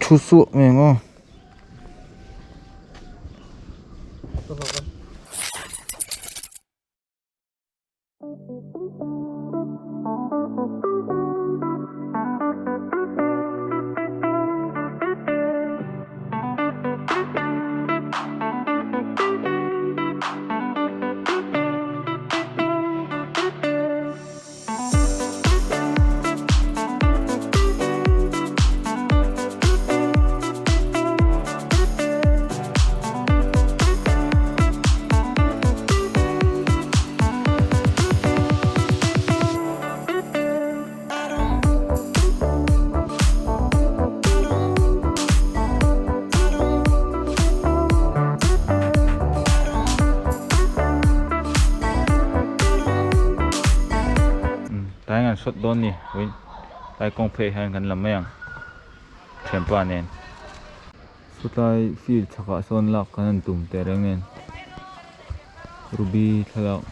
Thu suah mai ang aw. Tlai an shot dawn ni ui tlai kawng phei hian kan la mai ang thianpa nen sawtlai field chhakah sawn lak kan han tum teh reng nen ruby thlalak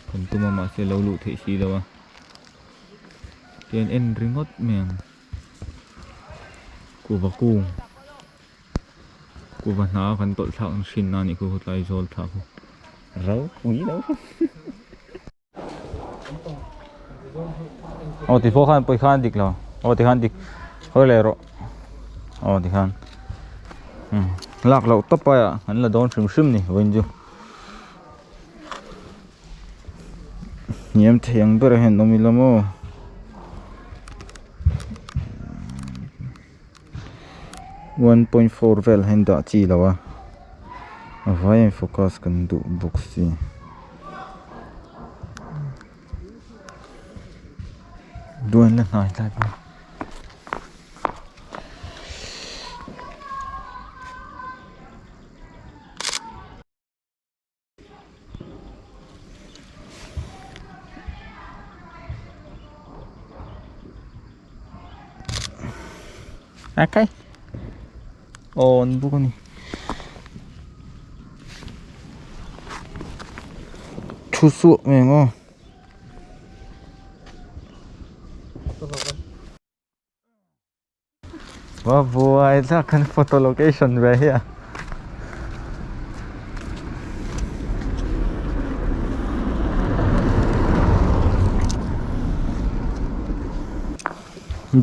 kan tum a mahse lo luh theih si lo a tian en ringawt mai ang kuhva kung kuhva hna kan tawlh thlak na hrin na anih khu tlai zawl thlak khu ropui lo. Aw ti pawh khan pawi khan dik lo aw ti khan dik hawi leh rawh aw ti khan um lak loh tawp aia an la dawn hrim hrim ni vawiin chu hniam thei ang berah hian awm ila maw 1.4 vel hian dah chi lo a a vaiin focus kan duh bawk si duan la hnai tlai pawh Okay. On bawk a ni. Thu suah mai ang aw. Va buai thlak kan photo location ve hi a.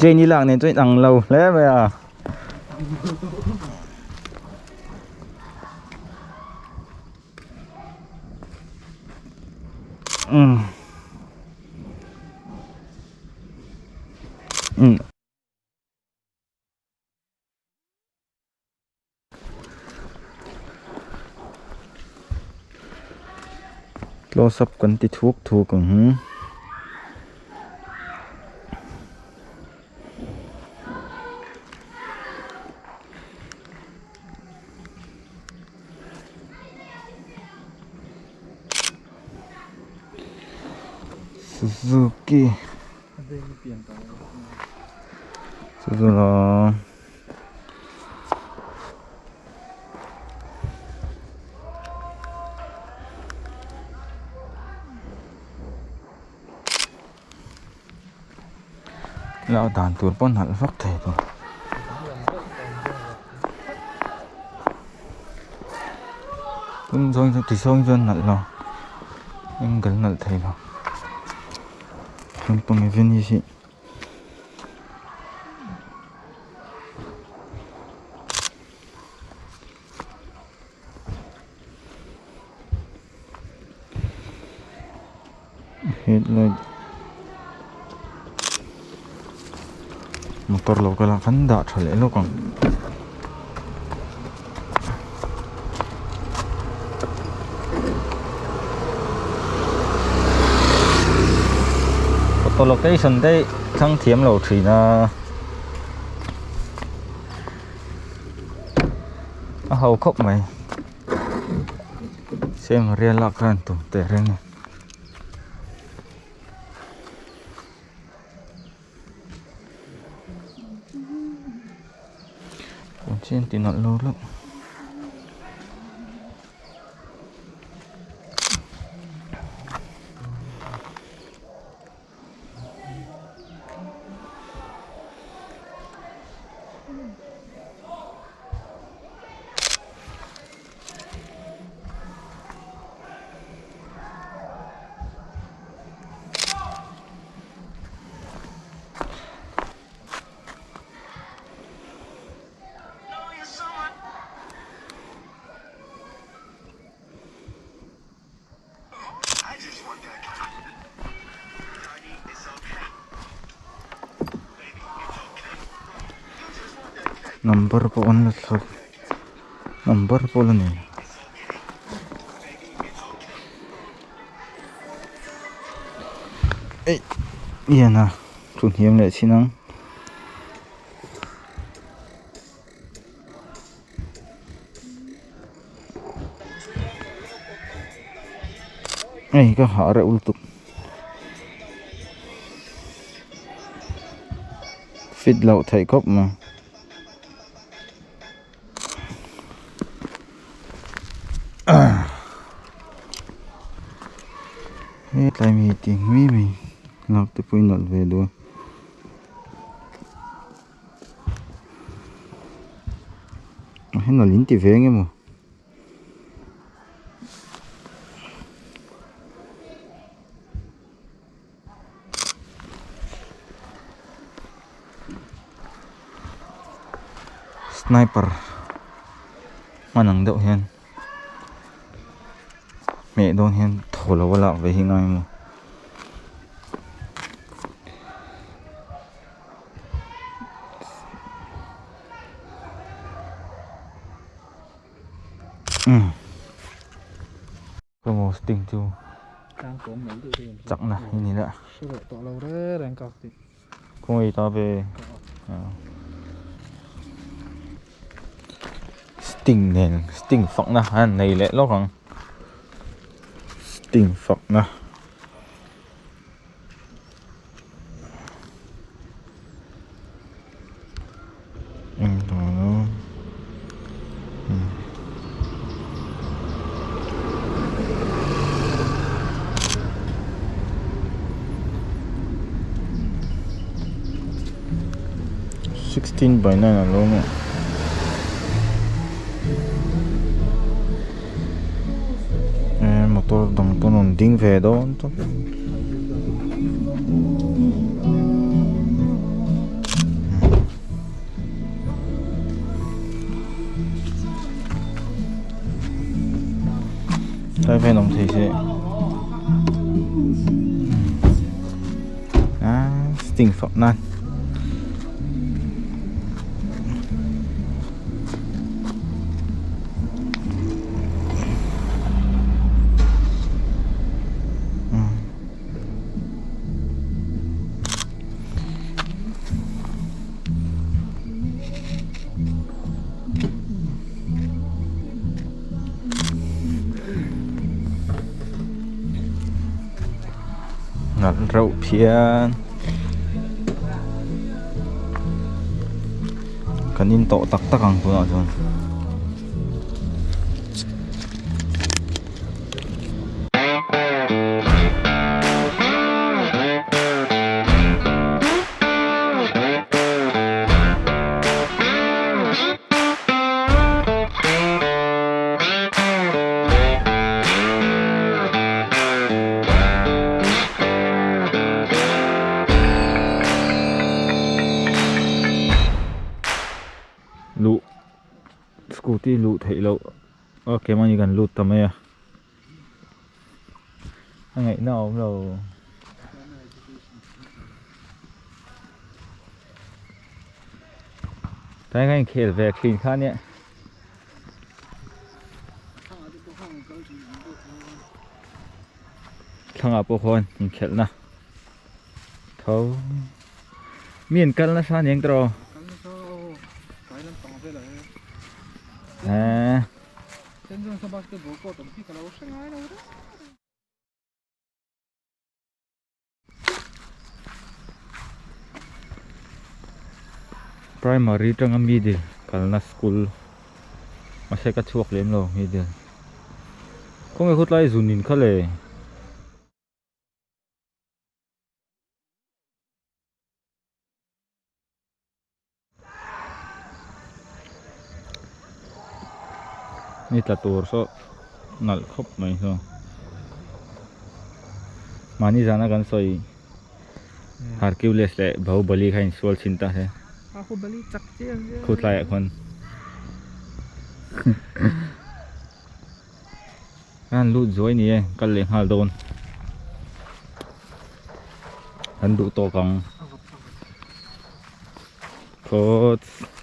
Jane i lak nen chuan ang lo hle mai a. Um. Um. Close up kan ti thuk thuk ang hi. Suzuki. Chu lak dan tur pawh nalh vak thei lo tum zawng chu ti zawng chuan nalh lo angle nalh thei lo. Lampang event hi headlight motor lo kal a kan dah tha leh lawk ang. Photo location te thlang thiam lo thin a a ho khawp mai same rial lak khan tum teh reng a ni. Chian ti nalh lo hlauh. Number pawh an la thlak number pawh la nei eih lian a thu hniam leh chin ang. Hei ka hah reuh lutuk fit loh theih khawp mai. Hetlai mi tih mai mai lak te pawh hi nalh ve duh a. A hen a lin ti ve eng emaw sniper hman ang deuh hian hmeh dawn hian thaw lo a lak ve hi ngai maw. Khaw sting chu chakna hi ni la khawngaih ta ve sting nen sting fakna an nei leh lawk ang sting fakna. Sixteen by nine a lo maw eh motor dang pawn rawn ding ve dawn tawp. Tlai vel awm thei se ah sting fak nan. Nalh reuh phian kan in tawh tak tak ang tunah chuan. Luh scooty luh theih loh a keimahni kan lut ta mai a a ngaihna a awm lo. Tlai khan inkhel ve thin kha nia. Thlangah pawh khawn inkhelhna tho mi an kal nasa aniang tawh eh. Primary atanga middle kalna school mahse ka chhuak lem lo middle khawnge khawtlai zun in kha le. Ni tla tur saw nalh khawp mai saw mahni zana kan sawi Hercules leh Bahubali kha insual thin ta se khu tlaiah khawn an lut zuai ni e kal leh nghal dawn an duh tawk ang. Thoughts.